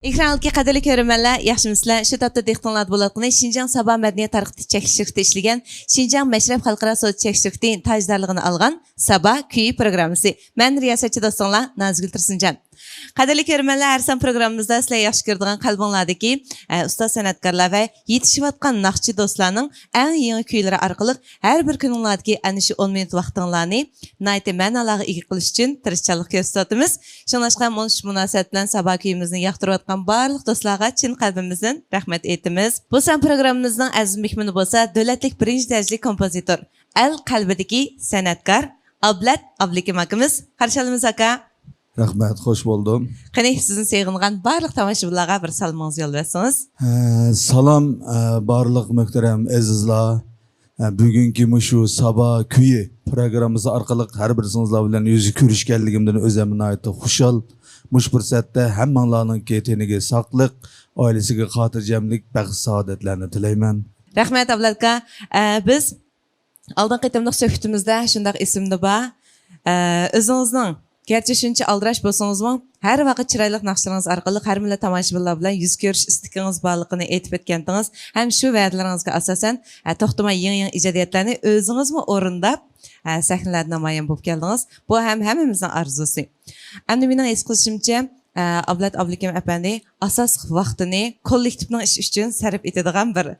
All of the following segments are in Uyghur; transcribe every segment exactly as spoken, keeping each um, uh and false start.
ئېكران ئالدىدىكى قەدىرلىك كۆرۈرمەنلەر، ياخشىمۇسىلەر؟ شۇ تاپتا دىققىتىڭلاردا بولۇۋاتقىنى شىنجاڭ سابا مەدەنىيەت تارقىتىش چەكلىك شىركىتى ئىشلىگەن شىنجاڭ مەشرەپ خەلقئارا سودا چەكلىك شىركىتى تاجدارلىقىنى ئالغان سابا كۈيى پروگراممىسى. مەن رىياسەتچى دوستۇڭلار نازىگۈل تۇرسۇنجان. قەدىرلىك كۆرۈرمەنلەر، ھەر سان پروگراممىمىزدا سىلەر ياخشى كۆرىدىغان قەلبىڭلاردىكى، ئە، ئۇستاز سەنئەتكارلار ۋە يېتىشىۋاتقان ناخشىچى دوستلارنىڭ ئەڭ يېڭى كۈيلىرى ئارقىلىق ھەر بىر كۈنۈڭلاردىكى ئەنە شۇ ئون مىنۇت ۋاقتىڭلارنى ناھايىتى مەنىلەرگە ئىگە قىلىش ئۈچۈن تىرىشچانلىق كۆرسىتىۋاتىمىز. شۇڭلاشقا مۇشۇ مۇناسىۋەت بىلەن سابا كۈيىمىزنى ياقتۇرۇۋاتقان بارلىق دوستلارغا چىن قەلبىمىزدىن رەھمەت ئېيتىمىز. بۇ سان پروگراممىمىزنىڭ ئەزىز مېھمىنى بولسا دۆلەتلىك بىرىنچى دەرىجىلىك كومپوزىتور، ئەل قەلبىدىكى سەنئەتكار ئابلەت ئابلىكىم ئاكىمىز. قارشى ئالىمىز ئاكا. رەھمەت، خوش بولدۇم. قېنى، سىزنى سېغىنغان بارلىق تاماشىبىنلارغا بىر سالىمىڭىزنى يوللىۋەتسىڭىز. ھە، سالام، ئە، بارلىق مۆھتەرەم ئەزىزلار. ئە، بۈگۈنكى مۇشۇ سابا كۈيى پروگراممىسى ئارقىلىق ھەر بىرسىڭىزلار بىلەن يۈز كۆرۈشكەنلىكىمدىن ئۆزۈممۇ ناھايىتى خۇشال. مۇشۇ پۇرسەتتە ھەممىڭلارنىڭكى تېنىگە ساقلىق، ئائىلىسىگە خاتىرجەملىك، بەخت سائادەتلەرنى تىلەيمەن. رەھمەت، ئابلەت ئاكا. ئە، بىز ئالدىنقى قېتىملىق سۆھبىتىمىزدە شۇنداق ئېسىمدە بار. ئە، ئۆزىڭىزنىڭ گەرچە شۇنچە ئالدىراش بولسىڭىزمۇ، ھەر ۋاقىت چىرايلىق ناخشىلىرىڭىز ئارقىلىق ھەر مىللەت تاماشىبىنلار بىلەن يۈز كۆرۈش ئىستىكىڭىز بارلىقىنى ئېيتىپ ئۆتكەنتىڭىز ھەم شۇ ۋەدىلىرىڭىزگە ئاساسەن، ئە، توختىماي يېڭى-يېڭى ئىجادىيەتلەرنى ئۆزىڭىزمۇ ئورۇنداپ، ئە، سەھنىلەردە نامايان بولۇپ كەلدىڭىز. بۇ ھەم ھەممىمىزنىڭ ئارزۇسى. ئەمدى مېنىڭ ھېس قىلىشىمچە، ئە، ئابلەت ئابلىكىم ئەپەندى ئاساسلىق ۋاقتىنى كوللېكتىپنىڭ ئىشى ئۈچۈن سەرپ ئېتىدىغان بىر،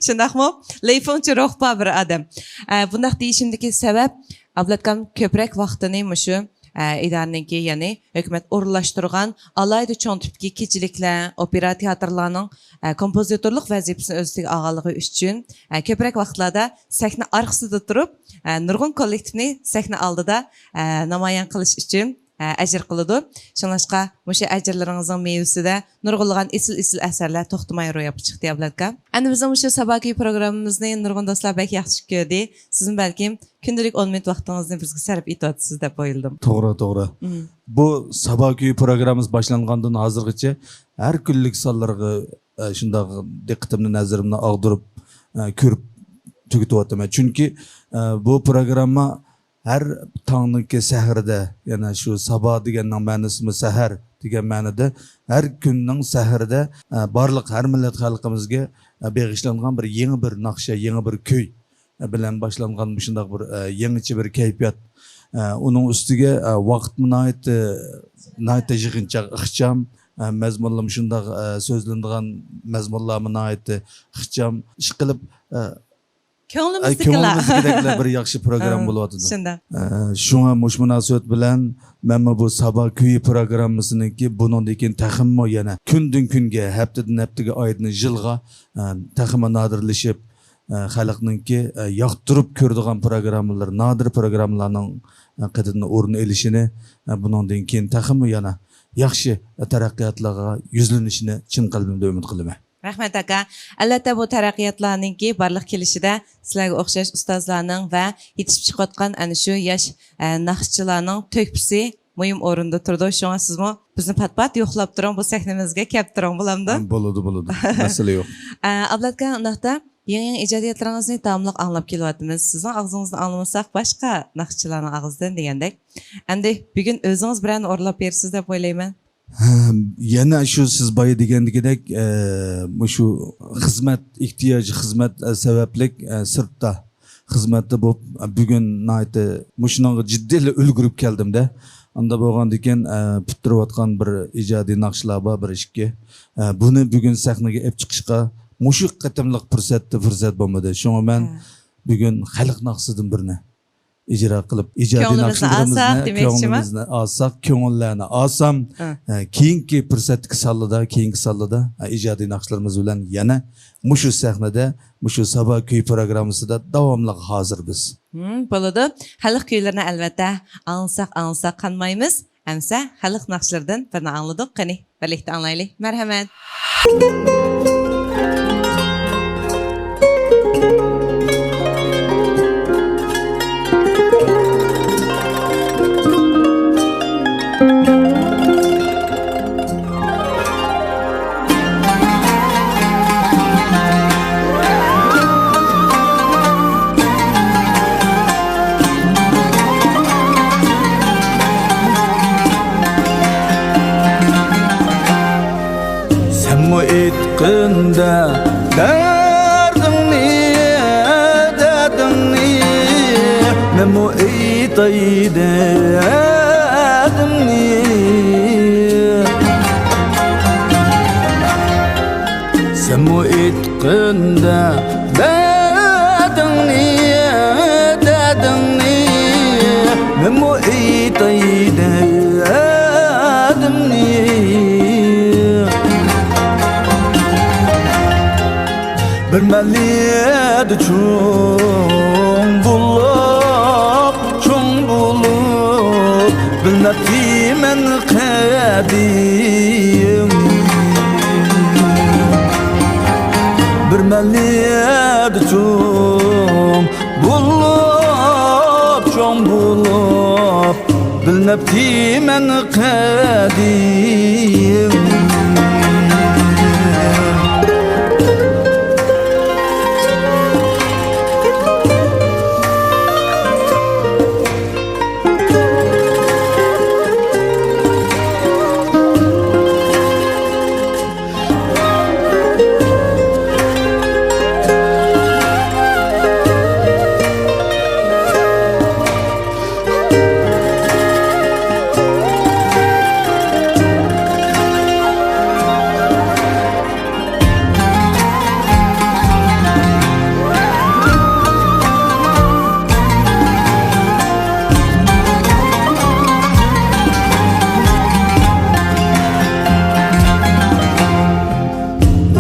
شۇنداقمۇ؟ لېيفېڭچى روھى بار بىر ئادەم. ئە، بۇنداق دېيىشىمدىكى سەۋەب، ئابلەتكام كۆپرەك ۋاقتىنى مۇشۇ، ئە، ئىدارىنىڭكى، يەنى ھۆكۈمەت ئورۇنلاشتۇرغان ئالاھىدە چوڭ تىپتىكى كېچىلىكلەر، ئوپېرا تىياتىرلارنىڭ، ئە، كومپوزىتورلۇق ۋەزىپىسىنى ئۆز ئۈستىگە ئالغانلىقى ئۈچۈن، ئە، كۆپرەك ۋاقىتلاردا سەھنە ئارقىسىدا تۇرۇپ، ئە، نۇرغۇن كوللېكتىپنى سەھنە ئالدىدا، ئە، نامايان قىلىش ئۈچۈن ئە، ئەجىر قىلىدۇ. شۇڭلاشقا مۇشۇ ئەجىرلىرىڭىزنىڭ مېۋىسىدە نۇرغۇنلىغان ئېسىل-ئېسىل ئەسەرلەر توختىماي روياپقا چىقتى، ئابلەت ئاكا. ئەمدى بىزنىڭ مۇشۇ سابا كۈيى پروگراممىمىزنى نۇرغۇن دوستلار بەك ياخشى كۆردى. سىزمۇ بەلكىم كۈندىلىك ئون مىنۇت ۋاقتىڭىزنى بىزگە سەرپ ئېتىۋاتىسىز دەپ ئويلىدىم. توغرا، توغرا. مم. بۇ سابا كۈيى پروگراممىسى باشلانغاندىن ھازىرغىچە ھەر كۈنلۈك سانلىرىغا، ئە، شۇنداق دىققىتىمنى، نەزىرىمنى ئاغدۇرۇپ، ئە، كۆرۈپ تۈگىتىۋاتىمەن. چۈنكى، ئە، بۇ پروگرامما ھەر تاڭنىڭكى سەھىرىدە، يەنە شۇ سابا دېگەننىڭ مەنىسىمۇ سەھەر دېگەن مەنىدە، ھەر كۈننىڭ سەھىرىدە، ئە، بارلىق ھەر مىللەت خەلقىمىزگە، ئە، بېغىشلانغان بىر يېڭى بىر ناخشا، يېڭى بىر كۈي، ئە، بىلەن باشلانغان مۇشۇنداق بىر، ئە، يېڭىچە بىر كەيپىيات. ئە، ئۇنىڭ ئۈستىگە، ئە، ۋاقىتمۇ ناھايىتى، ناھايىتى يىغىنچاق، ئىخچام، ئە، مەزمۇنلىرىمۇ شۇنداق، ئە، سۆزلىنىدىغان مەزمۇنلارمۇ ناھايىتى ئىخچام. ئىشقىلىپ، ئە، كۆڭلىمىزدىكىلا. ئە، كۆڭلىمىزدىكىدەكلا بىر ياخشى پروگرامما ھە، بولۇۋاتىدۇ. شۇنداق. ئە، شۇڭا مۇشۇ مۇناسىۋەت بىلەن مەنمۇ بۇ سابا كۈيى پروگراممىسىنىڭكى بۇنىڭدىن كېيىن تېخىمۇ يەنە كۈندىن كۈنگە، ھەپتىدىن ھەپتىگە، ئايدىن يىلغا، ئە، تېخىمۇ نادىرلىشىپ، ئە، خەلقنىڭكى، ئە، ياقتۇرۇپ كۆرىدىغان پروگراممىلىرى، نادىر پروگراممىلارنىڭ، ئە، قېتىدىن ئورۇن ئېلىشىنى، ئە، بۇنىڭدىن كېيىن تېخىمۇ يەنە ياخشى، ئە، تەرەققىياتلارغا يۈزلىنىشىنى چىن قەلبىمدىن ئۈمىد قىلىمەن. رەھمەت ئاكا. ئەلۋەتتە، بۇ تەرەققىياتلارنىڭكى بارلىق كېلىشىدە سىلەرگە ئوخشاش ئۇستازلارنىڭ ۋە يېتىشىپ چىقىۋاتقان ئەنە شۇ ياش، ئە، ناخشىچىلارنىڭ تۆھپىسى مۇھىم ئورۇندا تۇرىدۇ. شۇڭا سىزمۇ بىزنى پات-پات يوقلاپ تۇرۇڭ، بۇ سەھنىمىزگە كەپ تۇرۇڭ، بولامدۇ؟ ھە، بولىدۇ، بولىدۇ. مەسىلە يوق. ئە، ئابلەت ئاكا، ئۇنداقتا يېڭى-يېڭى ئىجادىيەتلىرىڭىزنى داۋاملىق ئاڭلاپ كېلىۋاتىمىز. سىزنىڭ ئاغزىڭىزدىن ئاڭلىمىساق، باشقا ناخشىچىلارنىڭ ئاغزىدىن دېگەندەك. ئەمدى بۈگۈن ئۆزىڭىز بىرەرنى ئورۇنلاپ بېرىسىز دەپ ئويلايمەن. ھە، يەنە شۇ سىز بايا دېگەندىكىدەك، ئە، مۇشۇ خىزمەت ئېھتىياجى، خىزمەت، ئە، سەۋەبلىك، ئە، سىرتتا خىزمەتتە بولۇپ، بۈگۈن ناھايىتى مۇشۇنىڭغا جىددىيلا ئۈلگۈرۈپ كەلدىم-دە. ئاندا بولغاندىكىن، ئە، پۈتتۈرۈۋاتقان بىر ئىجادىي ناخشىلار بار، بىر ئىككى. ئە، بۇنى بۈگۈن سەھنىگە ئېلىپ چىقىشقا مۇشۇ قېتىملىق پۇرسەتتە پۇرسەت بولمىدى. شۇڭا مەن ھە. بۈگۈن خەلق ناخشىسىدىن بىرنى ئىجرا قىلىپ، ئىجادىي كۆڭلىمىزنى ناخشىلىرىمىزنى، ئالساق دېمەكچىمۇ؟ كۆڭلىمىزنى ئالساق، كۆڭۈللەرنى ئالسام، ھە. ئە، كېيىنكى پۇرسەتتىكى سانلىدا، كېيىنكى سانلىدا، ئە، ئىجادىي ناخشىلىرىمىز بىلەن يەنە مۇشۇ سەھنىدە، مۇشۇ سابا كۈيى پروگراممىسىدا داۋاملىق ھازىر بىز. ھىم، بولىدۇ. خەلق كۈيلىرىنى ئەلۋەتتە ئاڭلىساق، ئاڭلىساق قانمايمىز. ئەمسە خەلق ناخشىلىرىدىن بىرنى ئاڭلىدۇق. قېنى، بىرلىكتە ئاڭلايلى. مەرھەمەت. مەنمۇ ئېيتقىندا دەردىڭنى، دەردىڭنى، مەنمۇ ئېيتاي دەردىمنى. سەنمۇ ئېيتقىندا دەردىڭنى، دەردىڭنى، مەنمۇ ئېيتاي دەردىمنى. بىر مەھەللىدە چوڭ بولۇپ، چوڭ بولۇپ، بىلمەپتىمەن قەدىم. بىر مەھەللىدە چوڭ بولۇپ، چوڭ بولۇپ، بىلمەپتىمەن قەدىم.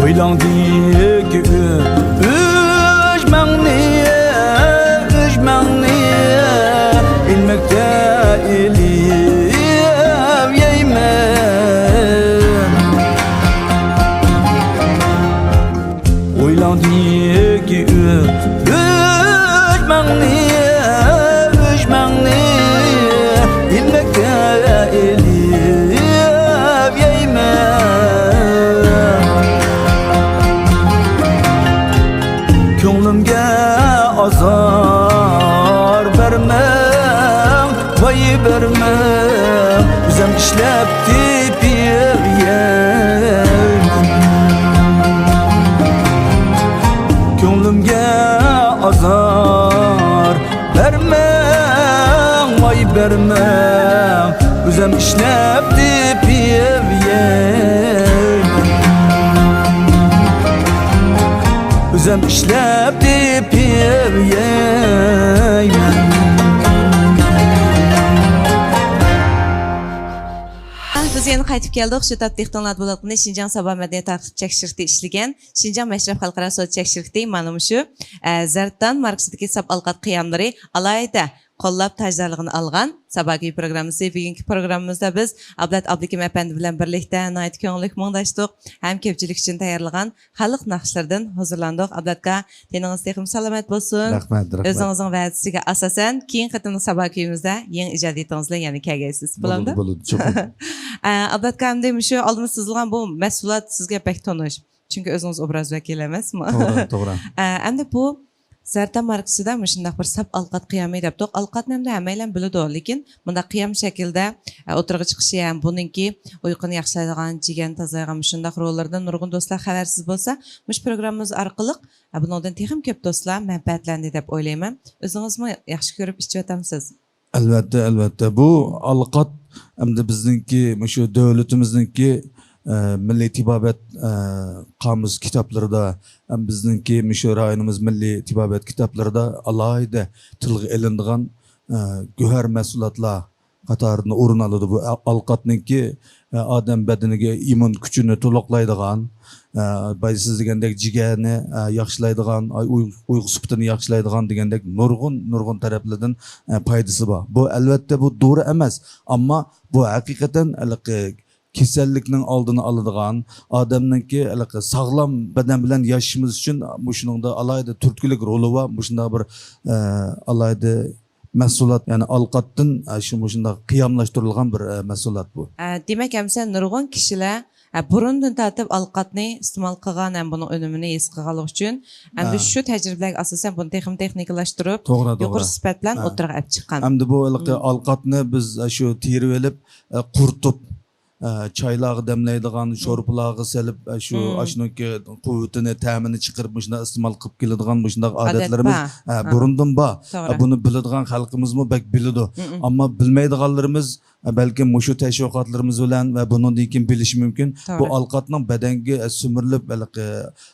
ھويلاڭدىكى ئۈ-، ئۈجمەڭنى، ئۈجمەڭنى ئىلمەكتە ئېلىپ يەيمەن. ھويلاڭدىكى ئۈ-، ئۈجمەڭنى، ئۈجمەڭنى ئىلمەكتە ئېلىپ يەيمەن. كۆڭلۈمگە ئازار بەرمەڭ، ۋاي بەرمەڭ، ئۆزۈم ئىشلەپ تېپىپ يەيمەن. كۆڭلۈمگە ئازار بەرمەڭ، ۋاي بەرمەڭ، ئۆزۈم ئىشلەپ تېپىپ يەيمەن. ئۆزۈم ئىشلەپ تېپىپ يەيمەن. بىز يەنە قايتىپ كەلدۇق. شۇ تاپتا دىققىتىڭلاردا بولۇۋاتقىنى شىنجاڭ سابا مەدەنىيەت تارقىتىش چەك شىركىتى ئىشلىگەن شىنجاڭ مەشرەپ خەلقئارا سودا چەك شىركىتى مانا مۇشۇ، ئە، زەردان ماركىسىدىكى ساپ ئالقات قىياملىرى ئالاھىدە قوللاپ تاجدارلىقىنى ئالغان سابا كۈيى پروگراممىسى. بۈگۈنكى پروگراممىمىزدا بىز ئابلەت ئابلىكىم ئەپەندى بىلەن بىرلىكتە ناھايىتى كۆڭۈللۈك مۇڭداشتۇق ھەم كۆپچىلىك ئۈچۈن تەييارلىغان خەلق ناخشىلىرىدىن ھۇزۇرلاندۇق. ئابلەت ئاكا، تېنىڭىز تېخىمۇ سالامەت بولسۇن. رەھمەت، رەھمەت. ئۆزىڭىزنىڭ ۋەدىسىگە ئاساسەن، كېيىنكى قېتىملىق سابا كۈيىمىزدە يېڭى ئىجادىيىتىڭىز بىلەن يەنە كەلگەيسىز. بولامدۇ؟ بولىدۇ، بولىدۇ، چوقۇم. ئە، ئابلەت ئاكا، ئەمدى مۇشۇ ئالدىمىزدا تىزىلغان بۇ مەھسۇلات سىزگە بەك تونۇش. چۈنكى ئۆزىڭىز ئوبراز ۋەكىلى ئەمەسمۇ؟ توغرا، توغرا. ئە، ئەمدى بۇ زەردان ماركىسىدا مۇشۇنداق بىر ساپ ئالقات قىيامى دەپتۇق. ئالقاتنى ئەمدى ھەممەيلەن بىلىدۇ، لېكىن مۇنداق قىيام شەكلىدە، ئە، ئوتتۇرىغا چىقىشى ھەم بۇنىڭكى ئۇيقۇنى ياخشىلايدىغان، جىگەرنى تازىلايدىغان مۇشۇنداق روللىرىدىن نۇرغۇن دوستلار خەۋەرسىز بولسا، مۇشۇ پروگراممىمىز ئارقىلىق، ئە، بۇنىڭدىن تېخىمۇ كۆپ دوستلار مەنپەئەتلەندى دەپ ئويلايمەن. ئۆزىڭىزمۇ ياخشى كۆرۈپ ئىچىۋاتامسىز؟ ئەلۋەتتە، ئەلۋەتتە. بۇ ئالقات ئەمدى بىزنىڭكى، مۇشۇ دۆلىتىمىزنىڭكى، ئە، مىللىي تېبابەت، ئە، قامۇس كىتابلىرىدا، ھەم بىزنىڭكى مۇشۇ رايونىمىز مىللىي تېبابەت كىتابلىرىدا ئالاھىدە تىلغا ئېلىنىدىغان، ئە، گۆھەر مەھسۇلاتلار قاتارىدا ئورۇن ئالىدۇ. بۇ ئە-، ئالقاتنىڭكى، ئە، ئادەم بەدىنىگە ئىممۇن كۈچىنى تولۇقلايدىغان، ئە، بايا سىز دېگەندەك جىگەرنى، ئە، ياخشىلايدىغان، ئاي، ئۇي-، ئۇيقۇ سۈپىتىنى ياخشىلايدىغان دېگەندەك نۇرغۇن، نۇرغۇن تەرەپلىرىدىن، ئە، پايدىسى بار. بۇ، ئەلۋەتتە، بۇ دورا ئەمەس، ئەمما بۇ ھەقىقەتەن ھېلىقى كېسەللىكنىڭ ئالدىنى ئالىدىغان، ئادەمنىڭكى ھېلىقى ساغلام بەدەن بىلەن ياشىشىمىز ئۈچۈن مۇشۇنىڭدا ئالاھىدە تۈرتكىلىك رولى بار. مۇشۇنداق بىر، ئە، ئالاھىدە مەھسۇلات، يەنى ئالقاتتىن، ئە، شۇ مۇشۇنداق قىياملاشتۇرۇلغان بىر، ئە، مەھسۇلات بۇ. ئە، دېمەك، ئەمىسە نۇرغۇن كىشىلەر، ئە، بۇرۇندىن تارتىپ ئالقاتنى ئىستېمال قىلغان ھەم بۇنىڭ ئۈنۈمىنى ھېس قىلغانلىقى ئۈچۈن، ئەمدى ھە. شۇ تەجرىبىلەرگە ئاساسەن بۇنى تېخىمۇ تېخنىكىلاشتۇرۇپ، توغرا، توغرا. يۇقىرى سۈپەت بىلەن ھە. ئوتتۇرىغا ئەپ چىققان. ئەمدى بۇ ھېلىقى مم. ئالقاتنى بىز، ئە، شۇ تېرىۋېلىپ، ئە، قۇرۇتۇپ، ئە، چايلارغا دەملەيدىغان، شورپىلارغا سېلىپ، ئە، شۇ ئاشۇنىڭكى قۇۋۋىتىنى، تەمىنى چىقىرىپ، مۇشۇنداق ئىستېمال قىلىپ كېلىدىغان مۇشۇنداق ئادەتلىرىمىز، ئە، بۇرۇندىن بار. ئە، بۇنى بىلىدىغان خەلقىمىزمۇ بەك بىلىدۇ. ئەمما بىلمەيدىغانلىرىمىز، ئە، بەلكىم مۇشۇ تەشۋىقاتلىرىمىز بىلەن ۋە بۇنىڭدىن كېيىن بىلىشى مۇمكىن. بۇ ئالقاتنىڭ بەدەنگە، ئە، سۈمۈرۈلۈپ، ھېلىقى،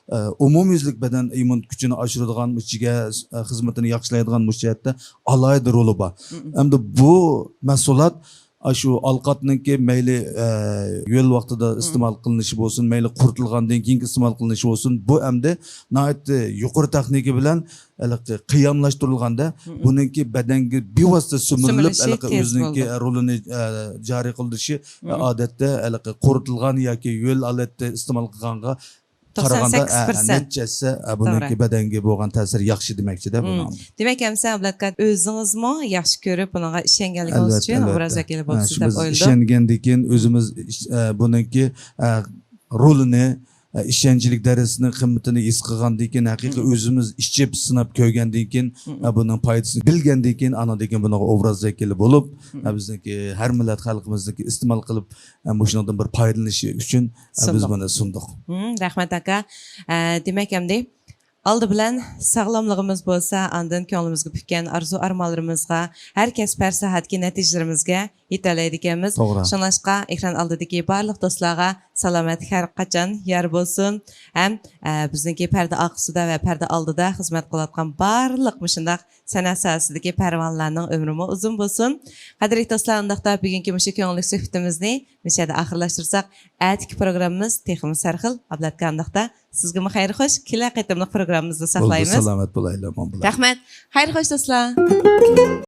ئە، ئومۇميۈزلۈك بەدەن ئىممۇن كۈچىنى ئاشۇرىدىغان، ئىچىگە، ئە، خىزمىتىنى ياخشىلايدىغان مۇشۇ جەھەتتە ئالاھىدە رولى بار. ئەمدى بۇ مەھسۇلات ئاشۇ ئالقاتنىڭكى مەيلى، ئە، ھۆل ۋاقتىدا ئىستېمال قىلىنىشى بولسۇن، مەيلى قۇرۇتۇلغاندىن كېيىنكى ئىستېمال قىلىنىشى بولسۇن، بۇ ئەمدى ناھايىتى يۇقىرى تېخنىكا بىلەن ھېلىقى قىياملاشتۇرۇلغاندا، بۇنىڭكى بەدەنگە بىۋاسىتە سۈمۈرۈلۈپ، سۈمۈرۈلۈشى ھېلىقى تېز ئۆزىنىڭكى بولىدۇ. رولىنى، ئە، جارى قىلدۇرۇشى، ئادەتتە ھېلىقى قۇرۇتۇلغان ياكى ھۆل ھالەتتە ئىستېمال قىلغانغا توقسان سەككىز پىرسەنت. قارىغاندا، ئە، نەچچە ھەسسە، ئە، بۇنىڭكى بەدەنگە بولغان تەسىرى ياخشى دېمەكچىدە بۇنىڭ. دېمەك، ئەمىسە ئابلەتكار ئۆزىڭىزمۇ ياخشى كۆرۈپ، بۇنىڭغا ئىشەنگەنلىكىڭىز ئۈچۈن ئوبراز ۋەكىلى بولۇپسىز دەپ ئويلىدىم. ئىشەنگەندىن كېيىن ئۆزىمىز، ئە، بۇنىڭكى، ئە، رولىنى، ئە، ئىشەنچلىك دەرىجىسىنىڭ قىممىتىنى ھېس قىلغاندىن كېيىن، ھەقىقىي ئۆزىمىز ئىچىپ سىناپ كۆرگەندىن كېيىن، ئە، بۇنىڭ پايدىسىنى بىلگەندىن كېيىن، ئاندىن كېيىن بۇنىڭغا ئوبراز ۋەكىلى بولۇپ، ئە، بىزنىڭكى ھەر مىللەت خەلقىمىزنىڭكى ئىستېمال قىلىپ، ئە، مۇشۇنىڭدىن بىر پايدىلىنىشى ئۈچۈن، ئە، بىز بۇنى سۇندۇق. مم، رەھمەت ئاكا. ئە، دېمەك ئەمدى ئالدى بىلەن ساغلاملىقىمىز بولسا، ئاندىن كۆڭلىمىزگە پۈككەن ئارزۇ ئارمانلىرىمىزغا، ھەر كەسىپ ھەر ساھەدىكى نەتىجىلىرىمىزگە يېتەلەيدىكەنمىز. شۇڭلاشقا ئېكران ئالدىدىكى بارلىق دوستلارغا سالامەتلىك ھەر قاچان يار بولسۇن. ھەم، ئە، بىزنىڭكى پەردە ئارقىسىدا ۋە پەردە ئالدىدا خىزمەت قىلىۋاتقان بارلىق مۇشۇنداق سەنئەت ساھەسىدىكى پەرۋانىلەرنىڭ ئۆمرىمۇ ئۇزۇن بولسۇن. قەدىرلىك دوستلار، ئۇنداقتا بۈگۈنكى مۇشۇ كۆڭۈللۈك سۆھبىتىمىزنى مۇشۇ يەردە ئاخىرلاشتۇرساق، ئەتىكى پروگراممىمىز تېخىمۇ سەرخىل. ئابلەتكا ئۇنداقتا سىزگىمۇ خەير خوش، كېلەر قېتىملىق پروگراممىمىزدا ساقلايمىز. سالامەت بولايلى، ئامان بولايلى. رەھمەت. خەير خوش دوستلار.